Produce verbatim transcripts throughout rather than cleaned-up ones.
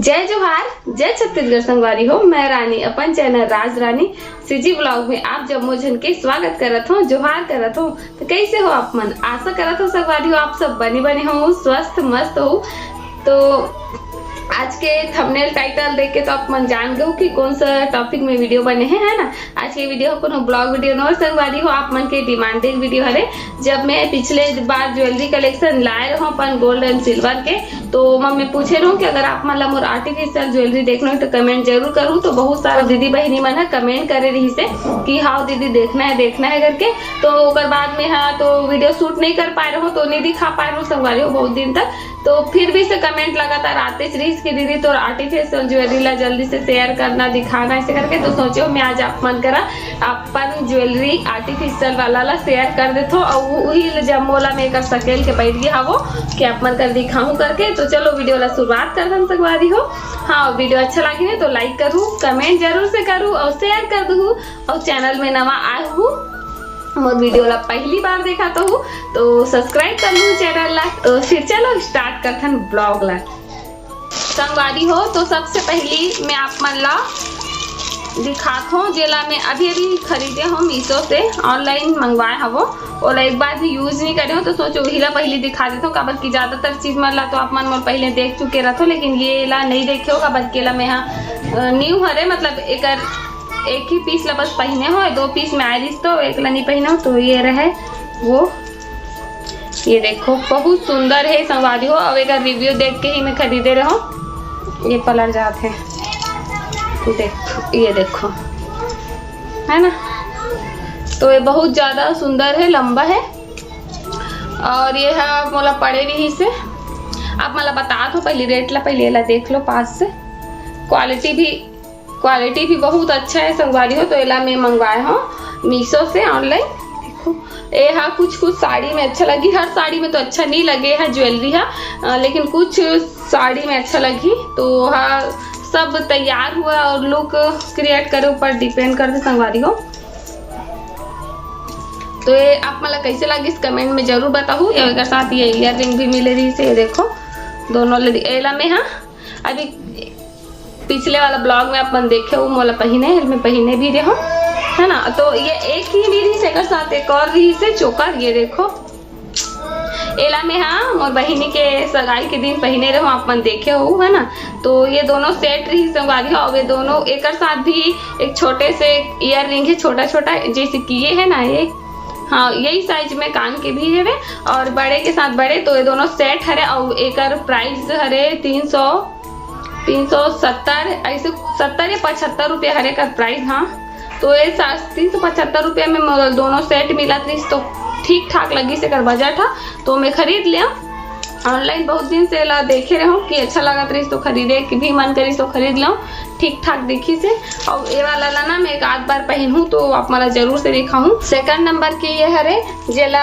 जय जोहार, जय छत्तीसगढ़ संगवारी हो। मैं रानी अपन चैनल राज रानी सीजी ब्लॉग में आप जम्मो झन के स्वागत करत हूँ, जोहार करत हूँ। तो कैसे हो आप मन? आशा करत हूँ संगवारी हो आप सब बने बने हो, स्वस्थ मस्त हो। तो आज के थंबनेल टाइटल देख के तो आप मन जान गए हो कि कौन सा टॉपिक में वीडियो बने हैं, है ना। आज के वीडियो कोनो ब्लॉग वीडियो नोहर संगवारी हो, आप मन के डिमांडिंग वीडियो हरे। जब मैं पिछले बार ज्वेलरी कलेक्शन लाए रहूँ अपन गोल्ड एंड सिल्वर के, तो ओमा मैं पूछे रहूँ कि अगर आप मन ला मोर आर्टिफिशियल ज्वेलरी देखना है तो कमेंट जरूर करूँ। तो बहुत सारा दीदी बहनी मन ह कमेंट करे रही से कि हाँ दीदी देखना है, देखना है करके। तो ओकर बाद में हाँ तो वीडियो शूट नहीं कर पाए रहूँ, तो नहीं दिखा पाए रहूँ संगवारी हो बहुत दिन तक। तो फिर भी से कमेंट लगातार आते रहिस कि दीदी तोर आर्टिफिशियल ज्वेलरी ला जल्दी से शेयर करना, दिखाना ऐसे करके। तो सोचो मैं आज आप मन करा अपन ज्वेलरी आर्टिफिशियल वाला ला शेयर कर देथो। और वही जब मोला मैं एकर सकेल के बैठ गया वो कि आप मन कर दिखाऊं करके। तो चलो वीडियो ला शुरुआत कर दन संगवारी हो। हाँ, वीडियो अच्छा लगी है तो लाइक करू, कमेंट जरूर से करू और शेयर कर दू। और चैनल में नवा आए हूँ, मोर वीडियो ला पहली बार देखा तो हूँ, तो सब्सक्राइब कर लू चैनल ला। तो फिर चलो स्टार्ट करथन ब्लॉग ला। संगवारी हो, तो सबसे पहली मैं आप मन ला दिखात हूँ, जेला मैं अभी अभी खरीदे हूँ मीशो से, ऑनलाइन मंगवाए हवो। ओला एक बार भी यूज नहीं करे हो, तो सोचो वही ला पहली दिखा देता हूँ, काबर कि ज्यादातर चीज मन ला तो आप मन मोर पहले देख चुके रहते हो, लेकिन ये ला नहीं देखे हो, काबर कि एला मैं न्यू हरे, मतलब एकर एक ही पीस ला बस पहने हो, दो पीस में आए रहिस तो एक ला नहीं पहने हो। तो ये रहे वो, ये देखो बहुत सुंदर है संगवारी हो। अब एक रिव्यू देख के ही मैं खरीदे रहो। ये पलट जाते हैं, देख, ये देखो, है ना। तो ये बहुत ज्यादा सुंदर है, लंबा है। और ये है मोला पड़े रही से। आप मला बता दो पहले रेट ला, पहले ला देख लो पास से। क्वालिटी भी क्वालिटी भी बहुत अच्छा है संगवारी हो। तो एला मैं मंगवाए हूँ मीशो से ऑनलाइन। देखो, ये हा कुछ कुछ साड़ी में अच्छा लगी, हर साड़ी में तो अच्छा नहीं लगे है ज्वेलरी हा, अ, लेकिन कुछ साड़ी में अच्छा लगी। तो हा सब तैयार हुआ और लुक क्रिएट करे ऊपर डिपेंड करते संगवारी हो। तो ये आप मला कैसे लगी इस कमेंट में जरूर बताहू। ये एकर साथ ये ईयर रिंग भी मिले रही से, ये देखो दोनों ले एला में हा अभी पिछले वाला ब्लॉग में अपन देखे हो, मोला पहिने, मैं पहिने भी रहो, है ना। तो ये एक ही रही से, एकर साथ एक और रही से चोकर, ये देखो। एला में हाँ, मोर बहिनी के सगाई के दिन पहिने रहो, आप मन देखे हो, है ना। तो ये दोनों सेट रही संगवारी हो। अब ये दोनों, एकर साथ भी एक छोटे से ईयर रिंग है, छोटा छोटा, जैसे कि ये है ना, ये, हाँ, यही साइज में कान के भी हवे और बड़े के साथ बड़े। तो ये दोनों सेट हरे और एकर प्राइस हरे तीन सौ, तीन सौ सत्तर, ऐसे सत्तर या पचहत्तर रुपया हरे एकर प्राइस। हाँ, तो ये सा-, तीन सौ पचहत्तर रुपया में मोला दोनों सेट मिलत रहिस, तो ठीक ठाक लगिस एकर बजट हा। तो मैं खरीद लिया। ऑनलाइन बहुत दिन से ला देखे रहूँ कि अच्छा लगत रहिस, तो खरीदे के भी मन करिस, तो खरीद लिया। ठीक ठाक दिखिस हे। और ये वाला ला ना मैं एक आध बार पहनहूँ, तो आप मला जरूर से दिखाहूँ। सेकंड नंबर के ये हरे, जेला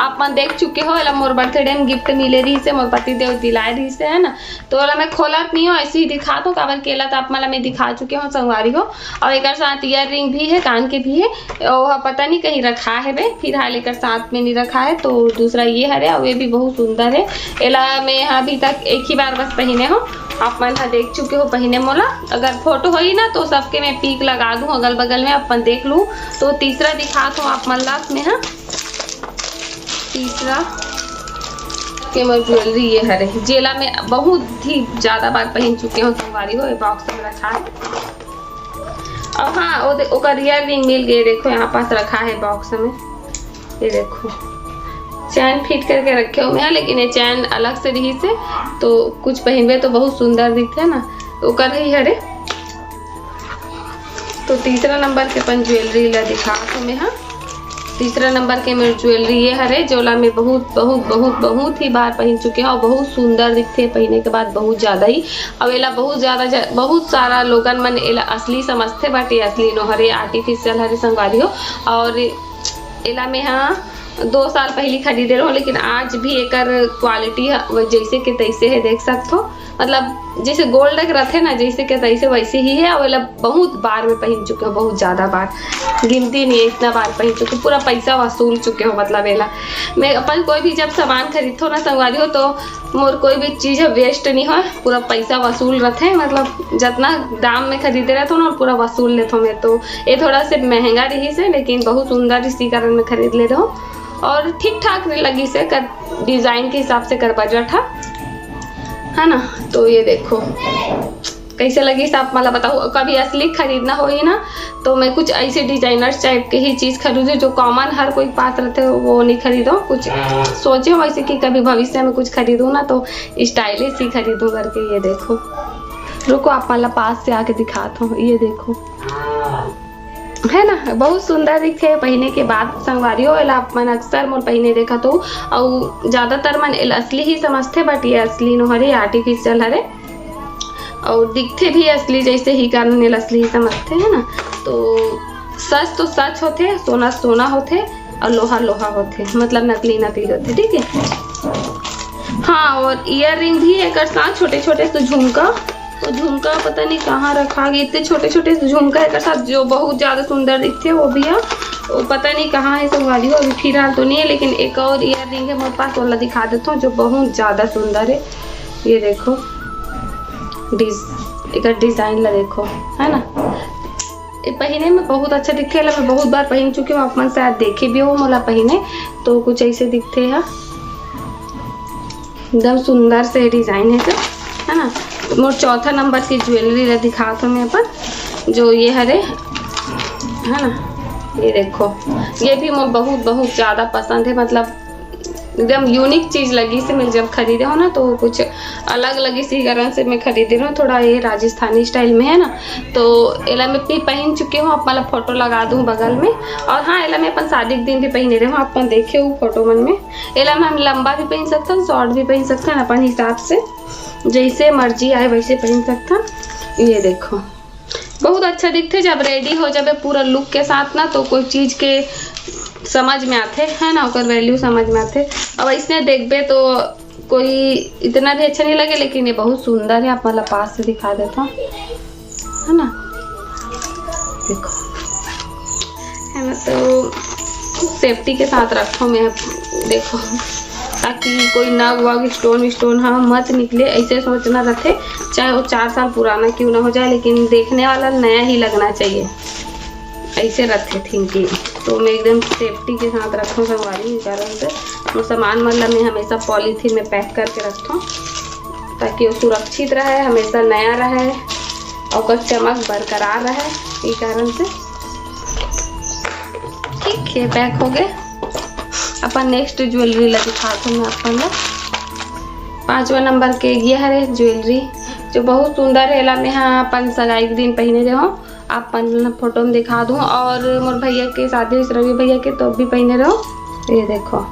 आप मन देख चुके हो, एला मोर बर्थडे में गिफ्ट मिले रहिस हे, मोर पति देव दिलाए रहिस हे, है ना। तो ओला मैं खोलत नहीं हूँ, ऐसे ही दिखात हूँ, काबर कि एला तो आप मन ला मैं दिखा चुके हूँ संगवारी हो। और एकर साथ ईयर रिंग भी है, कान के भी है, ओहा पता नहीं कहीं रखा है बे, फिलहाल एकर साथ में नहीं रखा है। तो दूसरा ये हरे, और ये भी बहुत सुंदर है। एला मैं अभी तक एक ही बार बस पहिने हूँ, आप मन हा देख चुके हो पहिने मोला। अगर फोटो होही ना तो सबके मैं पिक लगा दूँ अगल बगल में, अपन देख लूँ। तो तीसरा दिखात हूँ आप मन ला मैं हा। तीसरा के मोर ज्वेलरी ये हरे, जेला मैं बहुत ही ज्यादा बार पहन चुके हूँ संगवारी हो। ये बॉक्स में रखा है। और हाँ, वो दे-, ओकर ईयर रिंग मिल गए, देखो यहाँ पास रखा है बॉक्स में, ये देखो चैन फिट करके रखे हुए हैं, लेकिन ये चैन अलग से रही से, तो कुछ पहनबे तो बहुत सुंदर दिखते है ना, तो ओकर ही हरे। तो तीसरा नंबर के अपन ज्वेलरी ला दिखा तो मैं हा। तीसरा नंबर के मेरे ज्वेलरी ये हरे, जोला मैं बहुत, बहुत, बहुत, बहुत ही बार पहन चुके हूँ और बहुत सुंदर दिखते हैं पहने के बाद, बहुत ज्यादा ही। अब एला बहुत ज्यादा ज-, बहुत सारा लोगन मन एला असली समझते, बट ये असली नो हरे, आर्टिफिशियल हरे संगवारी हो। और एला मैं हा दो साल पहले खरीदे रहूँ, लेकिन आज भी एकर क्वालिटी ह-, जैसे के तैसे है, देख सकत हो। मतलब जैसे गोल्ड के रथे ना, जैसे के तैसे वैसे ही है। और एला बहुत बार में पहन चुके हो, बहुत ज्यादा बार, गिनती नहीं है, इतना बार पहन चुके हो, पूरा पैसा वसूल चुके हो। मतलब एला मैं अपन कोई भी जब सामान खरीदथो ना संगवारी हो, तो मोर कोई भी चीज ह वेस्ट नहीं हो, पूरा पैसा वसूल रथे। मतलब जितना दाम में खरीदे रहथो ना, पूरा वसूल लेथो मैं। तो ये थोड़ा से महंगा रही से, लेकिन बहुत सुंदर इसी कारण मैं खरीद ले रहो। और ठीक ठाक लगी से कर, डिजाइन के हिसाब से कर बजट है, है ना। तो ये देखो कैसे लगी से आप मला बताओ। कभी असली खरीदना होही ना, तो मैं कुछ ऐसे डिजाइनर टाइप के ही चीज खरीदू जो कॉमन हर कोई पास रहते, वो नहीं खरीदो। कुछ सोचे हो ऐसे कि कभी भविष्य में कुछ खरीदू ना, तो स्टाइलिश ही खरीदू करके। ये देखो, रुको, आप मला पास से आके दिखाता हूँ। ये देखो, है ना, बहुत सुंदर दिखथे पहने के बाद संगवारी हो। एला आप मन अक्सर मोर पहने देखत हो, अउ ज्यादातर मन एला असली ही समझथे, but ये असली नो हरे, आर्टिफिशियल हरे, अउ दिखथे भी असली जैसे ही कारण एला असली ही समझथे, है ना। तो सच तो सच होथे, सोना सोना होथे, और लोहा लोहा होथे, मतलब नकली नकली होथे, ठीक है। हाँ, और ईयर रिंग भी एक साथ छोटे छोटे से झुमका, तो झुमका पता नहीं कहाँ रखा गया, इतने छोटे छोटे से झुमका एक साथ, जो बहुत ज्यादा सुंदर दिखते, वो भी है। वो पता नहीं कहाँ है संगवारी हो, अभी फिलहाल तो नहीं है, लेकिन एक और ईयर रिंग है मेरे पास, वाला दिखा देता हूँ, जो बहुत ज्यादा सुंदर है। ये देखो, डिज एक डिजाइन ला देखो, है ना। ये पहने में बहुत अच्छा दिखे ला, मैं बहुत बार पहन चुकी हूँ, आप मन शायद देखे भी हो मोला पहने। तो कुछ ऐसे दिखते हैं, एकदम सुंदर से डिजाइन है, है ना। मोर चौथा नंबर की ज्वेलरी ला दिखात हूँ मैं अपन, जो ये हरे, है ना, ये देखो, ये भी मोर बहुत बहुत ज्यादा पसंद है। मतलब एकदम यूनिक चीज लगी से मैं जब खरीदे हो ना, तो कुछ अलग लगी सी कारण से मैं खरीदे रहूँ। थोड़ा ये राजस्थानी स्टाइल में है ना, तो एला मैं भी पहन चुके हूँ, आप मला फोटो लगा दूँ बगल में। और हाँ, एला मैं अपन शादी के दिन भी पहने रहूँ, आप मन देखे हो फोटो मन में। एला मैं हम लंबा भी पहन सकथन, शॉर्ट भी पहन सकथन, अपन हिसाब से जैसे मर्जी आए वैसे पहन सकथन। ये देखो, बहुत अच्छा दिखथे जब रेडी हो जाबे पूरा लुक के साथ ना, तो कोई चीज के समझ में आथे, है ना, ओकर वैल्यू समझ में आथे। अब ऐसने देखबे तो कोई इतना भी अच्छा नहीं लगे, लेकिन ये बहुत सुंदर है। आप मला पास से दिखा देता हूँ, है ना, देखो, है ना। तो सेफ्टी के साथ रखो मैं, देखो, ताकि कोई नग वग, स्टोन विस्टोन हाँ मत निकले, ऐसे सोचना रखे। चाहे वो चार साल पुराना क्यों ना हो जाए, लेकिन देखने वाला नया ही लगना चाहिए, ऐसे रखे थिंकिंग। तो मैं एकदम सेफ्टी के साथ रखूँ संगवारी, ये कारण से वो सामान मन ला मैं हमेशा पॉलीथीन में पैक करके रखता हूँ, ताकि वो सुरक्षित रहे, हमेशा नया रहे, ओकर चमक बरकरार रहे। ये कारण से ठीक है, पैक हो गए। अपन नेक्स्ट ज्वेलरी ला दिखात हूँ मैं अपन ला। पांचवा नंबर के ये हरे ज्वेलरी, जो बहुत सुंदर है। एला मैं हाँ अपन सगाई के दिन पहने रहे हो, आप मन फोटो में दिखा दूँ। और मोर भैया के शादी रवि भैया के, तो भी पहने रहो। ये देखो,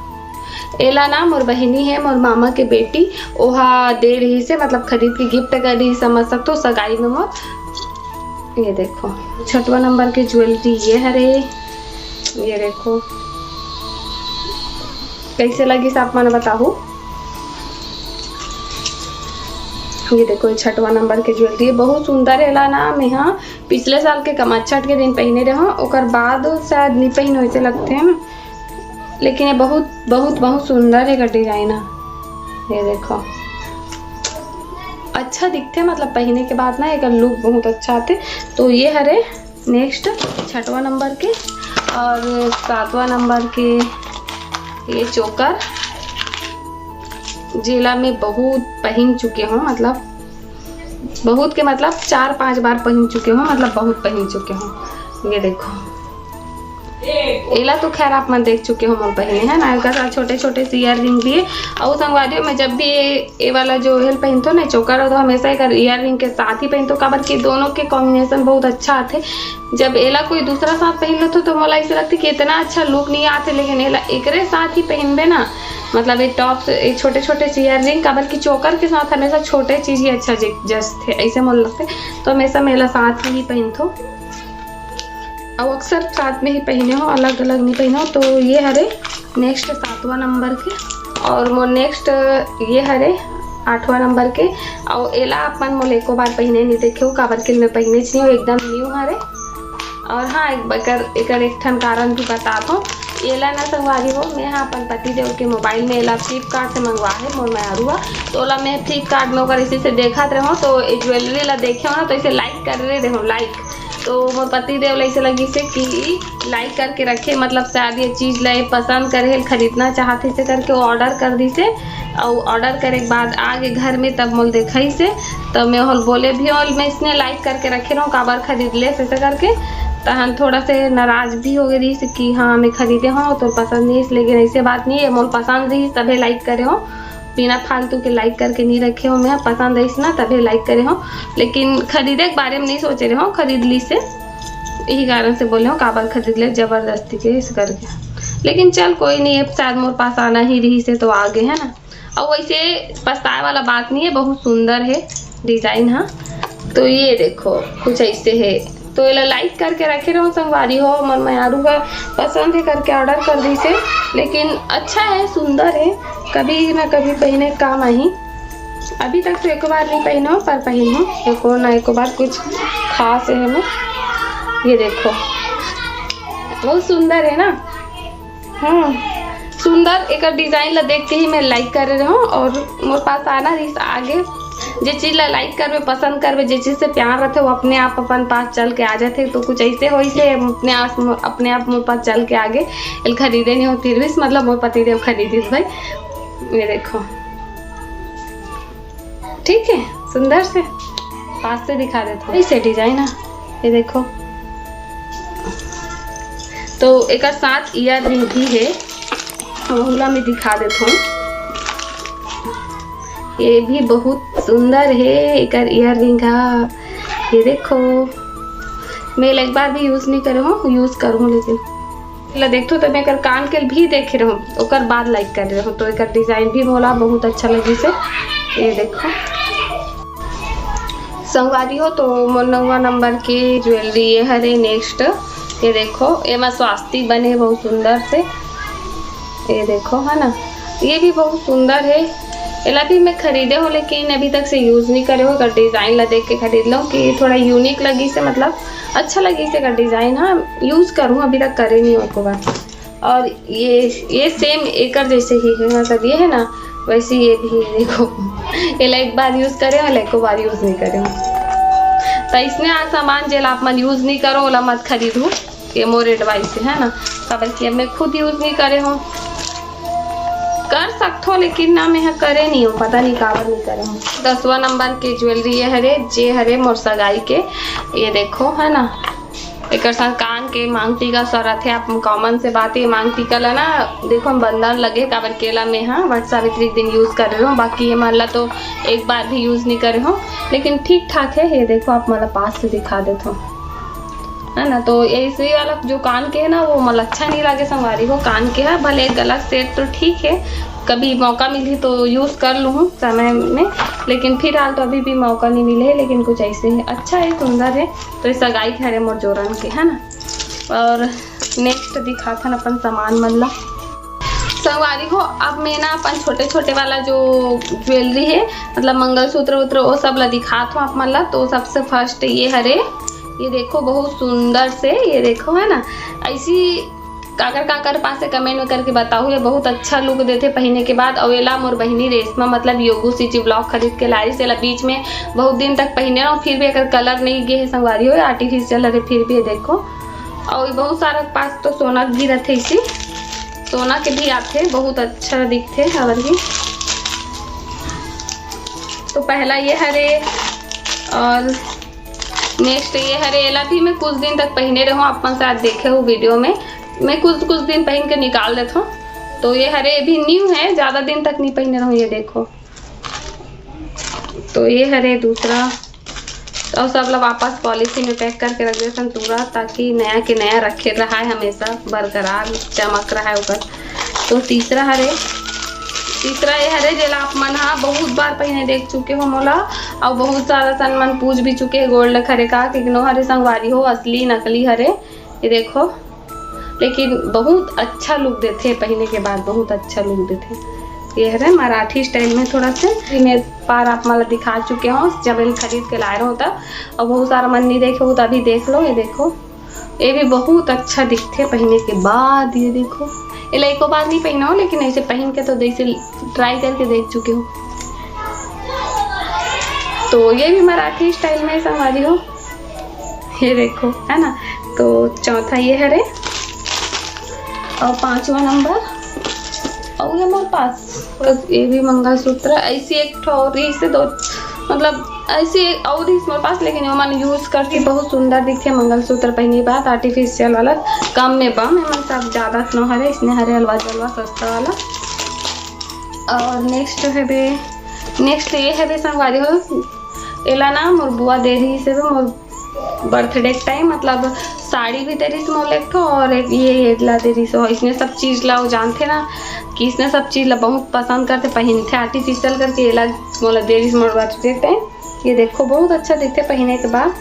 एला ना मोर बहिनी है, मोर मामा के बेटी, ओहा दे रही से, मतलब खरीद के गिफ्ट कर रही, समझ सकते हो, सगाई में मोर। ये देखो, छठवा नंबर के ज्वेलरी ये हरे, ये देखो कैसे लगी से आप मन बताहू। ये देखो, ये छठवा नंबर के ज्वेलरी बहुत सुंदर है। एला ना मैं हाँ पिछले साल के कमाच्छठ के दिन पहने रहे, ओकर बाद शायद नहीं पहनो ऐसे लगते हैं ना, लेकिन ये बहुत बहुत बहुत सुंदर है डिजाइन है। ये देखो, अच्छा दिखते, मतलब पहने के बाद ना एक लुक बहुत अच्छा आते। तो ये हरे नेक्स्ट छठवा नंबर के और सातवां नंबर के ये चोकर, जेला मैं बहुत पहन चुके हूँ, मतलब बहुत के मतलब चार पांच बार पहन चुके हूँ, मतलब बहुत पहन चुके हूँ। ये देखो, एला तो खैर आप मन देख चुके हो मोर पहने, है ना। एकर साथ छोटे छोटे से ईयर रिंग भी है। और संगवारी हो, मैं जब भी ये, ये वाला जो हेल पहनतो ना चोकर, तो हमेशा एक ईयर रिंग के साथ ही पहनतो, काबर कि दोनों के कॉम्बिनेशन बहुत अच्छा आथे। जब एला कोई दूसरा साथ पहन लेतो तो मोला ऐसे लगता कि इतना अच्छा लुक नहीं आते, लेकिन एला एकरे साथ ही पहनबे ना, मतलब ये टॉप से ये छोटे छोटे से ईयर रिंग, काबर कि चोकर के साथ हमेशा छोटे चीज ही अच्छा जचते ऐसे मोला लगते। तो हमेशा मैं एला साथ ही पहनतो। अब अक्सर साथ में ही पहने हो, अलग अलग नहीं पहने हो। तो ये हरे नेक्स्ट सातवां नंबर के, और मोर नेक्स्ट ये हरे आठवां नंबर के। अउ एला आप मन मोला एको बार पहिने नहीं देखे हो, काबर के मैं पहिनेच नहीं हूँ, एकदम न्यू हरे। और हाँ, एक एकर, एकर एक ठन कारण भी बतात हूँ। एला ना संगवारी हो, मैं हा अपन पति देव के मोबाइल में एला फ्लिपकार्ट से मंगवा हे मोर मयारू हा। तो ओला मैं फ्लिपकार्ट में ओकर इसे से देखत रहूँ, तो ये ज्वेलरी ला देखे हो ना, तो इसे लाइक कर रहे रहूँ, लाइक। तो मोर पति देव ला ऐसे लगी से कि लाइक करके रखे, मतलब शायद ये चीज ला ये पसंद करे हे, खरीदना चाहत हे, इसे करके वो ऑर्डर कर दी से। और ऑर्डर करे के बाद आगे घर में, तब मोल देखाई से, तब मैं ओहल बोले भी, और मैं इसने लाइक करके रखे रहूँ, काबर खरीद ले से करके। तहन थोड़ा से नाराज भी हो गई रही से कि हाँ, मैं खरीदे हूँ, तो पसंद नहीं, लेकिन ऐसे बात नहीं है, मोल पसंद रही तभे लाइक करे हूँ, बिना फालतू के लाइक करके नहीं रखे हूँ मैं, पसंद रही ना तभे लाइक करे हूँ, लेकिन खरीदे के बारे में नहीं सोचे रहे हूँ, खरीद ली से, यही कारण से बोले हूँ, काबर खरीद ले जबरदस्ती के इस करके। लेकिन चल कोई नहीं, अब शायद मोर पास आना ही रही से तो आगे, है ना। और वैसे पछताए वाला बात नहीं है, बहुत सुंदर है डिजाइन। हाँ, तो ये देखो कुछ ऐसे है, तो एला लाइक करके रखे रहो संगवारी हो, मोर मयारू का पसंद है करके ऑर्डर कर दी से। लेकिन अच्छा है, सुंदर है, कभी ना कभी पहिने काम आही। अभी तक तो एको बार नहीं पहिनो, पर पहिनो एको ना एको बार, कुछ खास है हमें। ये देखो, बहुत सुंदर है ना। हाँ, सुंदर, एकर डिजाइन ला देख के ही मैं लाइक करे रहूँ। और मोर पास आना रहिस आगे, जे चीज ला लाइक करबे, पसंद करबे, जे चीज से प्यार रहते, वो अपने आप अपन पास चल के आ जाते। तो कुछ ऐसे होई से अपने आप, अपने आप मोर पास चल के आगे। एल खरीदे नहीं हो, फिर भी मतलब मोर पति देव खरीदिस भाई। ये देखो, ठीक है, सुंदर से पास से दिखा देता हूँ। ऐसे डिजाइन है, ये देखो। तो एकर साथ ईयर रिंग भी है, ओला मैं दिखा देता हूँ। ये भी बहुत सुंदर है, एकर ईयर रिंग हा। ये देखो, मैं एक बार भी यूज नहीं करे हूँ, यूज करूँ, लेकिन ला देखथो तो मैं एकर कान के भी देखे रहूँ, ओकर बाद लाइक करे रहूँ। तो एकर डिजाइन भी मोला बहुत अच्छा लगी से। ये देखो संगवारी हो, तो मोर नौवा नंबर के ज्वेलरी ये हरे। नेक्स्ट ये देखो, एमा स्वास्तिक बने बहुत सुंदर से, ये देखो, है ना, ये भी बहुत सुंदर है। एला भी मैं खरीदे हो, लेकिन अभी तक से यूज नहीं करे हो। एकर डिजाइन ला देख के खरीद लो कि थोड़ा यूनिक लगी से, मतलब अच्छा लगी से एकर डिजाइन। हाँ, यूज करूँ, अभी तक करे नहीं हो एको बार। और ये ये सेम एकर जैसे ही है, मतलब ये है ना, वैसे ये भी है। देखो, एला एक बार यूज करे हो, एको बार यूज नहीं करे हो। तो इसने आ सामान जेला आप मन यूज नहीं करो, ओला मत खरीदू। ये मोर एडवाइस है ना, काबर कि अब मैं खुद यूज नहीं करे हूँ। कर सकथो, लेकिन ना, मैं ह करे नहीं हूँ, पता नहीं काबर नहीं करे हूँ। दसवां नंबर के ज्वेलरी ये हरे, जे हरे मोर सगाई के। ये देखो, है ना, एकर संग कान के मांग टीका सरत है। आप कॉमन से बात है, मांग टीका ला ना, देखो, हम बंधन लगे, काबर के ला मैं हा वट सावित्री के दिन यूज करे रहूँ, बाकी ये मन ला तो एक बार भी यूज नहीं करे हूँ, लेकिन ठीक ठाक है। ये देखो, आप मन ला पास से दिखा देता हूँ, है ना। तो ऐसे वाला जो कान के है ना, वो मोला अच्छा नहीं लगे संगवारी हो। कान के है भले गला सेट तो ठीक है, कभी मौका मिली तो यूज कर लूँ समय में, लेकिन फिलहाल तो अभी भी मौका नहीं मिले है। लेकिन कुछ ऐसे है, अच्छा है, सुंदर है। तो ये सगाई के हरे मोर जोरन के, है ना। और नेक्स्ट दिखाथन अपन सामान मन ला। संगवारी हो, अब मैं ना अपन छोटे छोटे वाला जो ज्वेलरी है, मतलब मंगलसूत्र उत्र, वो सब ला दिखात हूँ आप मन ला। तो सबसे फर्स्ट ये हरे, ये देखो बहुत सुंदर से, ये देखो, है ना, ऐसी काकर काकर पास से कमेंट में करके बताओ, ये बहुत अच्छा लुक देथे पहने के बाद। और एला मोर बहिनी रेशमा, मतलब योगू सिची ब्लॉग खरीद के लाइस। एला बीच में बहुत दिन तक पहने रहूँ, फिर भी एकर कलर नहीं गे है संगवारी हो, आर्टिफिशियल हरे, फिर भी ये देखो। और बहुत सारा पास तो सोना भी रहते इसी, सोना के भी आते, बहुत अच्छा दिखते काबर भी। तो पहला ये हरे, और नेक्स्ट ये हरे, एला भी मैं कुछ दिन तक पहने रहूँ, आप मन शायद देखे हो वीडियो में, मैं कुछ कुछ दिन पहन के निकाल देता हूँ। तो ये हरे, ये भी न्यू है, ज़्यादा दिन तक नहीं पहने रहूँ। ये देखो, तो ये हरे दूसरा, और सब ला वापस पॉलीथीन में पैक करके रख देथन पूरा, ताकि नया के नया रखे रहाय, हमेशा बरकरार चमक रहाय ओकर। तो तीसरा हरे, तीसरा ये हरे, जेला आप मन हा बहुत बार पहने देख चुके हो मोला, और बहुत सारा सन मन पूछ भी चुके हैं गोल्ड हरे का, लेकिन ओ हरे संगवारी हो, असली नकली हरे। ये देखो, लेकिन बहुत अच्छा लुक देथे, पहने के बाद बहुत अच्छा लुक देथे। ये हरे मराठी style में थोड़ा से, ये मैं पार आप मन ला दिखा चुके हूँ, जब एला खरीद के लाए रहो तब। और बहुत सारा मन नहीं देखे हो तो अभी देख लो, ये देखो, ये भी बहुत अच्छा दिखथे पहने के बाद। ये देखो, ये ला एको बार नहीं पहना हो, लेकिन ऐसे पहन के तो जैसे try करके देख चुके हो। तो ये भी मराठी style में संगवारी हो, ये देखो, है ना। तो चौथा ये हरे, और पांचवा नंबर, और ये मोर पास, बस ये भी मंगलसूत्र ऐसी एक ठो और इसे दो, मतलब ऐसे और इस मोर पास, लेकिन वो मन use करती, बहुत सुंदर दिखथे मंगलसूत्र पहनी बात, artificial वाला, कम में बम, एमन सब ज्यादा नो हरे, इसने हरे अलवा जलवा सस्ता वाला। और next हवे, next ये हवे संगवारी हो, एला ना मोर बुआ दे रही से, मोर birthday के time, मतलब साड़ी भी दे रही मोला एक ठो, और एक ये, ये ला दे रही सो, इसने सब चीज ला वो जानथे ना कि इसने सब चीज ला बहुत पसंद करथे, पहनथे artificial करके, एला मोला दे रही मोर birthday के time। ये देखो, बहुत अच्छा दिखथे पहने के बाद।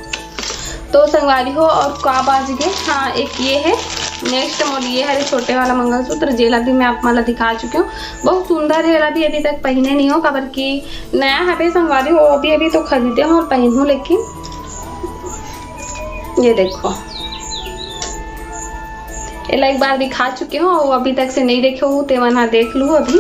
तो संगवारी हो, और का बाज गे, हाँ, एक ये है next मोर, ये हरे छोटे वाला मंगलसूत्र, जेला भी मैं आप मन ला दिखा चुकी हूँ। बहुत सुंदर है, एला भी अभी तक पहने नहीं हो, काबर कि नया हवे संगवारी हो, अभी अभी तो खरीदे हो और पहनहूँ, लेकिन ये देखो, एला एक बार दिखा चुके हो, और अभी तक से नहीं देखे हो ते मन हा देख लू अभी,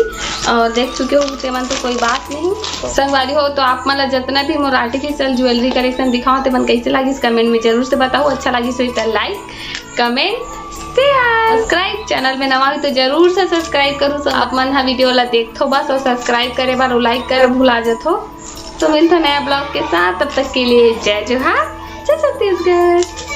और देख चुके हो ते मन तो कोई बात नहीं। संगवारी हो, तो आप मन ला जितना भी मोर artificial jewellery collection दिखाओ, ते मन कैसे लागिस comment में जरूर से बताओ। अच्छा लागिस होही त like, comment, share, subscribe, channel में नवा हो तो जरूर से subscribe करू। तो आप मन हा video ला देखथो बस, और subscribe करे बर और like करे भुला जथो। तो मिलथो नया vlog के साथ, तब तक के लिए जय जोहार, जय छत्तीसगढ़।